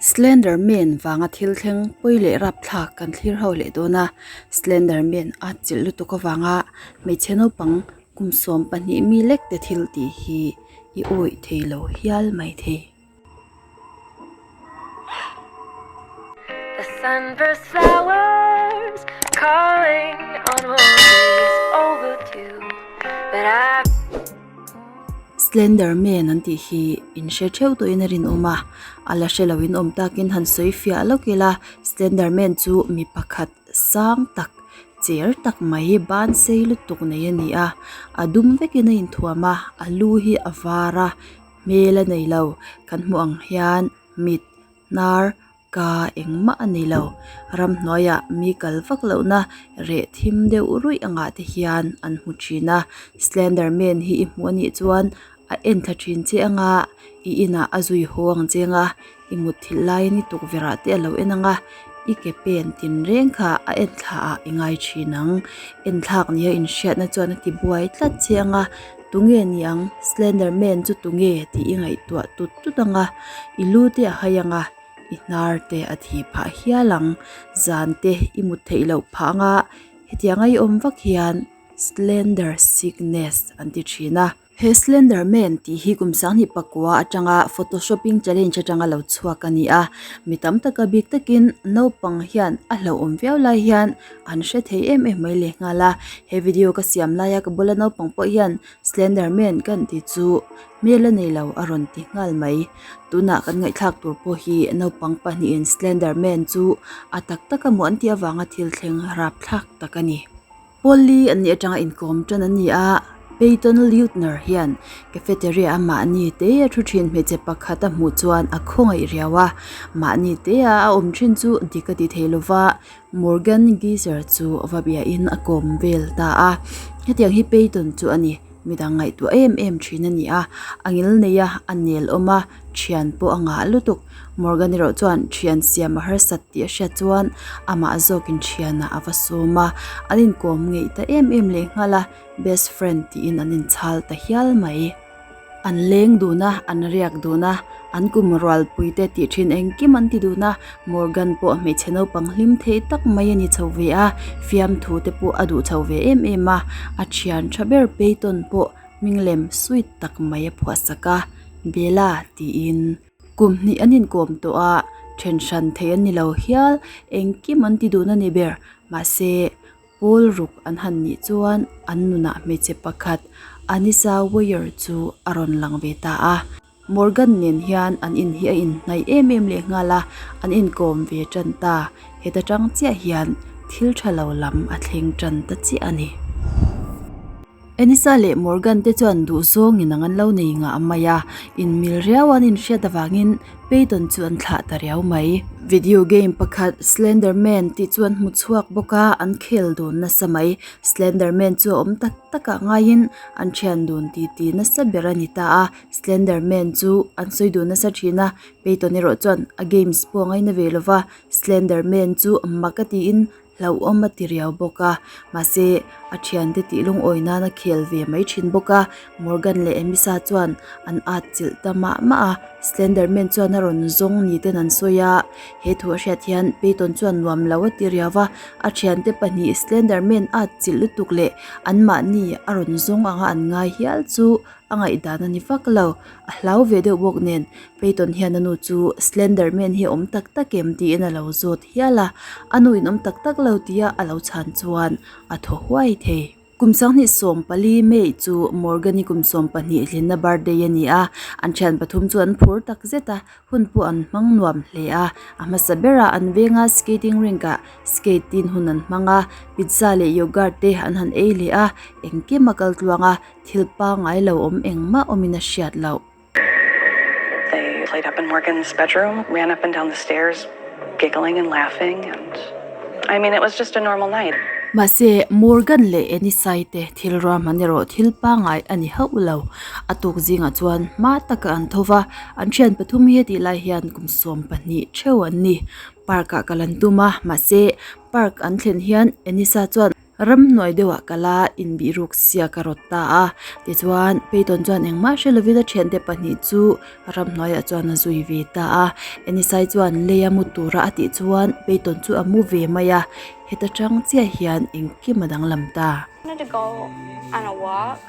Slender Man vanga thil thleng pawi leh rapthlak kan thlir ho leh dawn a, Slender Man a chilh lutuk avanga hmeichhe naupang kum 12 mi lek te thil tih hi i awih thei lo hial mai thei. The sunburst flowers calling on roses overdue But I Slender Man an tih hi in hre theuh tawhin a rinawm a, a la hre loin awm takin han sawi fiah lawk ila Slender Man chu mi pakhat sang tak cher tak mai ban sei lutuk nei a ni a, a dum vekin a inthuam a, a lu hi a var a. Hmel a nei lo, kan hmuh ang hian mit, hnar, ka engmah a nei lo. Ramhnuaiah mi kal vak lohna reh thim deuh ruih angah te hian an hmu thin a, slender man hi i hmuh anih chuan a en thla thin che anga i inah a zui haw ang che anga i mutthilh laiin i tukverh ah te a lo en ang a, i ke pen tin reng kha a en thla ah i ngai thin ang. Enthlak nia inhriatna chuan a ti buai tlat che anga. Tunge ni ang? Slender Man chu tunge tih i ngaihtuah tut tut ang a, i lu te a hai ang a, i hnar te a thi phah hial ang. Zan te i mut theih loh phah ang a, hetiang a i awm vak hian Slender Sickness an ti thin a. He Slender Man tih hi kum sanghnih pakua atanga Photoshopping Challenge atanga lo chhuak a ni a, mi tam taka bik takin naupang hian a hlauhawm viau lai hian an hre thei em em mai leh nghal a he video ka siam laia ka bula naupang pawh hian slender man kan tih chu hmel a nei lo a rawn ti nghal mai tunah kan ngaihthlak tur pawh hi naupang pahnihin slender man chu a tak tak a maw an tih avanga thil thleng rapthlak tak a ni Polly an nih atanga inkawm tan an ni a Peyton Leutner hian cafeteria a mahni te a thu thin hmeichhe pakhat a hmuh chuan a khawngaih riau a mahni te a a awm thin chu dik a ti thei lova. Morgan Geyser chu va biahin a kawm vel ta a, hetiang hi Peyton chu a ni, midang ngaihtuah em em thin a ni a, a ngil nei a, a nel awm a, thian pawh a ngah lutuk. Morgan erawh chuan thian siam a harsat tih a hriat chuan amah zawkin thianah a va sawm a, an inkawm ngeih ta em em leh nghal a, best friend tiin an inchhal ta hial mai. An leng dun a, an riak dun a, an kum rualpui te tih thin engkim an ti dun a, Morgan pawh hmeichhe naupang hlim thei tak mai a ni chho ve a, fiamthu te pawh a duh chho ve em em a, a thian tha ber Peyton pawh hming lem sweet tak mai a phuah sak a, Bella tiin. Kum hnih an inkawm tawh a, then hran thei an ni lo hial, engkim an ti dun a ni ber, mahse Pawl ruk an han nih chuan an nunah hmeichhe pakhat Anisa Weyer chu a rawn lang ve ta a. Morgan nen hian an in hi a inhnaih em em leh nghal a, an inkawm ve tan ta. Heta tang chiah hian thil tha lo lam a thleng tan ta chiah a ni. Anisa leh Morgan te chuan duhzawng inang an lo nei ngah mai a, inmil riau an inhriat avangin Peyton chu an thlah ta riau mai. Video game pakhat Slender Man tih chu an hmu chhuak bawk a, an khel dun nasa mai. Slender Man chu a awm tak tak ah ngaiin an thian dun ti ti nasa ber a ni ta a, Slender Man chu an sawi dun nasa thin a, Peyton erawh chuan a games pawh a ngaina ve lova, Slender Man chu mak a tiin hlauhawm a ti riau bawk a, mahse a thiante tih lungawi nan a khel ve mai thin bawk a, Morgan leh Emisa chuan an at chilh ta mah mah a, Slender Man chuan a rawn zawng ni ten an sawi a, he thu a hriat hian Peyton chuan nuam lo a ti riau a, a thiante pahnih Slender Man at chilh lutuk leh anmahni a rawn zawng anga an ngai hial chu A ngaihdan a ni vak lo, a hlau ve deuh bawk nen Peyton hian a nu chu Slender Man hi a awm tak tak em tiin a lo zawt hial a, a nu in awm tak tak lo tia a lo chhan chuan a thaw huai thei. Kum 2014 May chu Morgan-i kum 12 hlinna birthday a ni a, an thian pathum chu an phur tak zet a, hun pawh an hmang nuam hle a, a hmasa berah an venga skating rink ah skate tin hun an hmang a, pizza leh yogurt te an han ei leh a, engkim a kal tluang a. Thil pangngai lo awm engmah awmin a hriat loh. They played up in Morgan's bedroom, ran up and down the stairs, giggling and laughing and I mean it was just a normal night. Mahse, Morgan leh Enisai te thil ruahman erawh thil pangngai a ni hauh lo. A tuk zingah chuan hma taka an tho va, an thian pathum hi hetih lai hian kum 12 theuh an ni. Park ah kal an tum a, mahse park an thlen hian Enisa chuan. Ramhnuai deuhah kal a, inbihruk siak a rawt ta a. Tichuan, Peyton chuan engmah hre lovin a thiante pahnih chu ramhnuaiah chuan a zui ve ta a. Anisai chuan lei a mu tura a tih chuan Peyton chu a mu ve mai a, heta tang chiah hian engkim a danglam ta. I wanted to go on a walk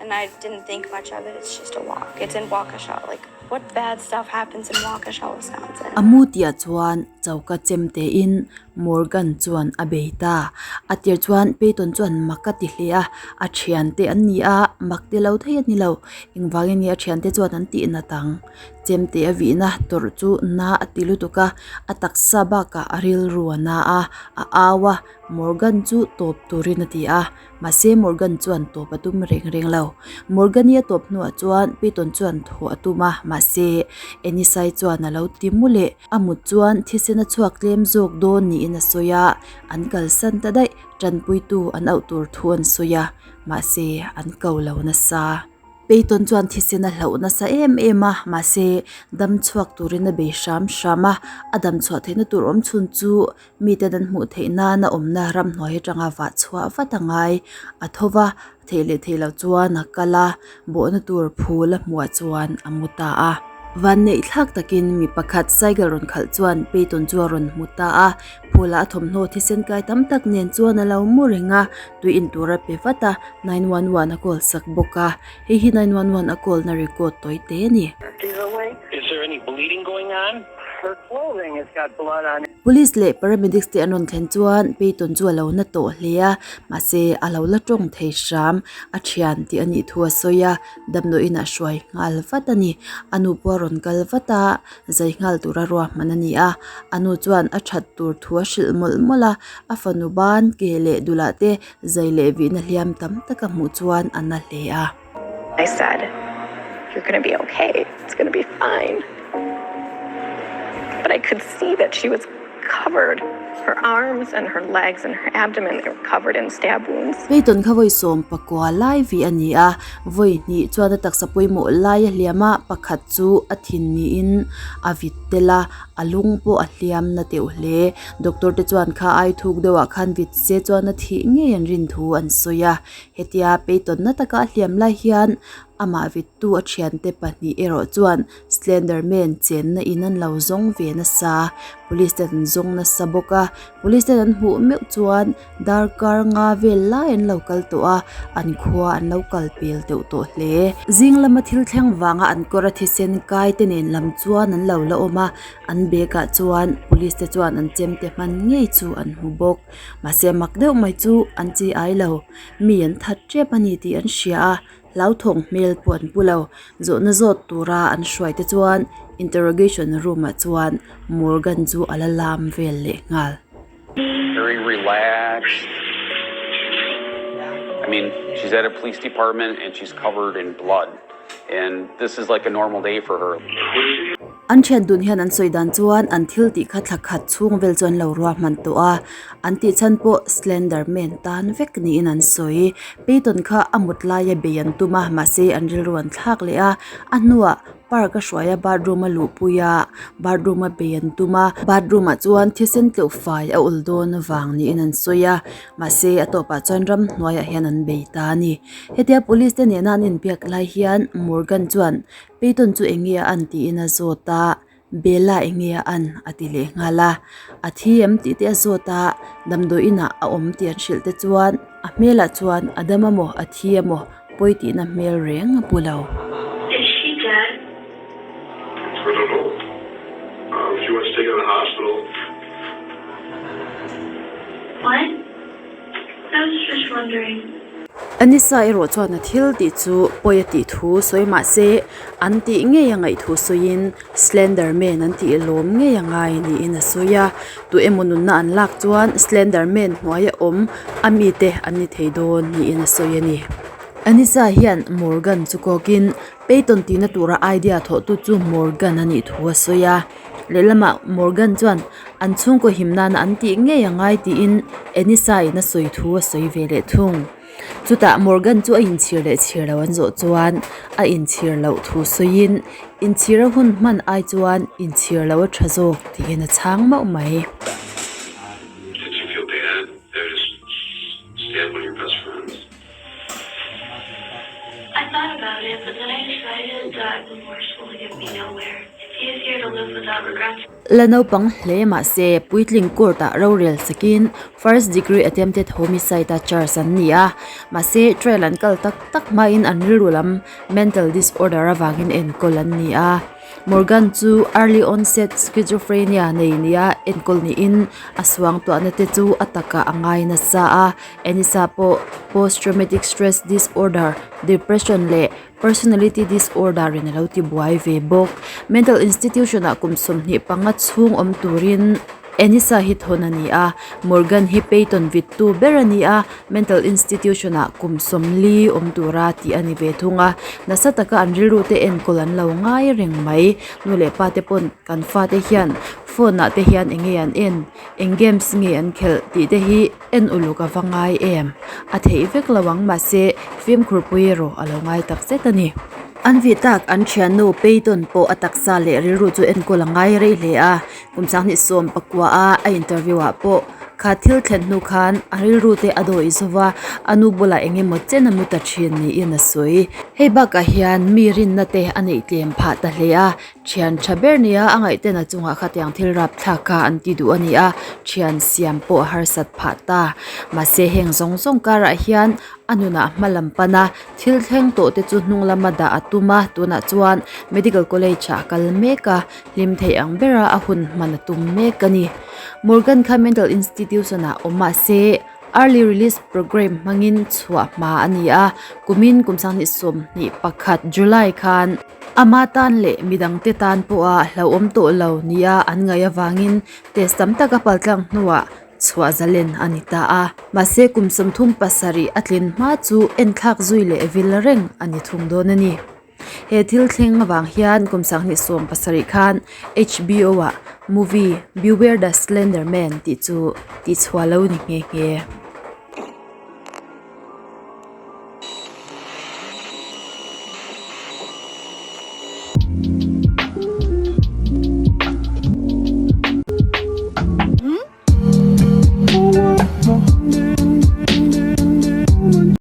and I didn't think much of it, it's just a walk, it's in Waukesha, like what bad stuff happens in Waukesha, Wisconsin? A mu tihah chuan choka chem tein Morgan chuan a bei ta. A tir chuan Peyton chuan mak a ti hle a, a thiante an ni a, mak ti lo thei a ni lo. Engvangin nge a thiante chuan an tih nat ang? Chemte a vihna tawrh chu na a ti lutuk a, a taksa bakah a rilru a na a, a au a, Morgan chu tawp turin a ti a. Mahse Morgan chuan tawp a tum reng reng lo. Morgan-i a tawp hnuah chuan Peyton chuan thaw a tum a, mahse Enisai chuan a lo ti mu leh. A mut chuan thisen a chhuak tlem zawk dawn niin a sawi a, an kalsan ta daih. Tanpuitu an auh tur thu an sawi a, mahse an ko lo nasa. Peyton chuan thisen a hlauh nasa em em a, mahse dam chhuak turin a bei hram hram a, a dam chhuah theihna tur awm chhun chu Miten an hmuh theih nana awmna ramhnuai atanga vah chhuah vat a ngai. A tho va, theih leh theih loh chuan a kal a, bawhna tur phul a hmuh ah chuan a mu ta a. Vanneih thlak takin mi pakhat cycle rawn khalh chuan Peyton chu a rawn hmu ta a, phulah a thawmhnaw thisen kai tam tak nen chuan a lo mu reng a, tui intur a pe vat a, 911 a call sak bawk a. Hei hi 911 a call na record tawi te a ni. Is there any bleeding going on? Her clothing has got blood on it. Police leh paramedics te an rawn thlen chuan Peyton chu a lo na tawh hle a, mahse a lo la tawng thei hram. A thian tih a nih thu a sawi a, damdawiin ah hruai nghal vat a ni. A nu pawh a rawn kal vat a, zai nghal tura ruahman a ni a. A nu chuan a that tur thu a hrilh mawlh mawlh a, a fanu ban ke leh dulah te zai leh vihna hliam tam tak a hmuh chuan a na hle a. I said, You're gonna be okay, it's gonna be fine. But I could see that she was covered, her arms and her legs and her abdomen, they were covered in stab wounds. Peyton kha vawi 19 lai vi a ni a, vawi hnih chuan a taksa pawimawh lai a hliam a, pakhat chu a thin niin a vit tel a, a lung pawh a hliam na teuh hle. Doctor te chuan kha ai thuk deuhah khan vit se chuan a thih ngei an rin thu an sawi a. Hetia Peyton-na taka a hliam lai hian amah vittu a thiante pahnih erawh chuan Slender Man chenna in an lo zawng ve nasa. Police ten an zawng nasa bawk a, police ten an hmuh meuh chuan darkar nga vel lai an lo kal tawh a, an khua an lo kal pel deuh tawh hle. Zing lama thil thleng vanga an kawr a thisen kai te nen lam chuan an lo la awm a, an bag ah chuan police te chuan an chemte hman ngei chu an hmu bawk. Mahse mak deuh mai chu an chi ai lo, mi an that tep a ni tih an hria a, hlauthawng hmel pawh an pu lo. Zawhna zawt tura an hruai te chuan interrogation room ah chuan Morgan chu a la lam vel leh nghal. Very relaxed. I mean, she's at a police department and she's covered in blood and this is like a normal day for her. An thian dun hian an sawi dan chuan an thil tih kha thla khat chhung vel chu an lo ruahman tawh a, an tih chhan pawh Slender Man tan vek niin an sawi. Peyton kha a mut laia bei an tum a, mahse an rilru an thlak leh a, a hnuah park a hruai a bathroom a luhpui a, bathroom a bei an tum a, bathroom ah chuan thisen tleuh fai a ul dawn avang niin an sawi a, mahse a tawpah chuan ramhnuaiah hian an bei ta a ni. Hetia police te nena an inbiak lai hian Morgan chuan Peyton chu eng nge a an tiin a zawt a, Bella eng nge a an a ti leh nghal a, a thi em tih te a zawt a, damdawi inah a awm tih an hrilh te chuan a hmelah chuan a dam amaw a thi amaw pawi tihna hmel reng a pu lo. Is she dead? I don't know. She wants to take her to the hospital. What? I was just wondering. Anisa erawh chuan a thil tih chu pawi a tih thu sawi mah se an tih ngei a ngaih thu sawiin Slender Man an tih lawm ngei a ngai niin a sawi a, tu emaw nunna an lak chuan Slender Man hnuaia awm a mite an ni thei dawn niin a sawi a ni. Anisa hian Morgan chu kawkin Peyton tihna tura idea thawhtu chu Morgan a nih thu a sawi a. Lehlamah Morgan chuan an chhungkaw him nana an tih ngei a ngai tiin Anisa in a sawi thu a sawi ve leh thung. Chutah Morgan chu a inchhir leh chhir lo an zawh chuan a inchhir loh thu sawiin inchhir a hun hman ai chuan inchhir loh a tha zawk tiin a chhang mauh mai. Did you feel bad? That is. live without regrets. La naupang hle mahse puitling court ah rorel sakin first degree attempted homicide a charge an ni a, mahse trial an kal tak tak hmain an rilru lam mental disorder avangin enkawl an ni a. Morgan chu early onset schizophrenia nei nia enkawl niin a suangtuahna te chu a takah a ngai nasa a, Anisa pawh post traumatic stress disorder, depression leh Personality disorder in a lo ti buai ve bawk. Mental institution ah kum 25 chhung awm turin Anisa hi thawn a ni a, Morgan hi Peyton vittu ber a ni a, mental institution ah kum 40 awm tura tih a ni ve thung a. Nasa taka an rilru te enkawl an lo ngai reng mai. Nu leh pa te pawn kan fate hian phone ah te hian eng nge an en, eng games nge an khelh tih te hi En uluk a va ngai em? A theih vek lo ang mahse fimkhurpui erawh a lo ngai tak zet a ni. An vih tak an thiannu Peyton pawh a taksa leh rilru chu enkawl a ngai rei hle a, kum 2019 a a interview ah pawh kha thil thlen hnu khan a rilru te a dawih zo va, a nu bulah eng emaw chen a mu ta thin niin a sawi. Hei bakah hian mi rinna te a neih tlem phah ta hle a, Thian tha ber nia a ngaihten a chungah khatiang thil rap thlak kha an ti duh a ni a, thian siam pawh a harsat phah ta. Mahse heng zawng zawng karah hian a nunah hma lam pan a, thil thleng tawh te chu hnung lama dah a tum a, tunah chuan medical college ah a kal mek a, hlim theih ang bera a hun hman a tum mek a ni. Morgan kha mental institution ah awm mahse Early Release Programme hmangin chhuah hma a ni a, kumin kum 2021 July khan ama tan leh midangte tan pawha hlauhawm tawh lo nia an ngaih avangin test tam tak a paltlang hnuah chhuah zalen a ni ta a. Mahse kum 37 a tlin hma chu enthlak zui leh vil reng a ni thung dawn a ni. He thil thleng avang hian kum 2017 khan HBO ah movie Beware the Slender Man tih chu tihchhuah lo ni nghe nghe.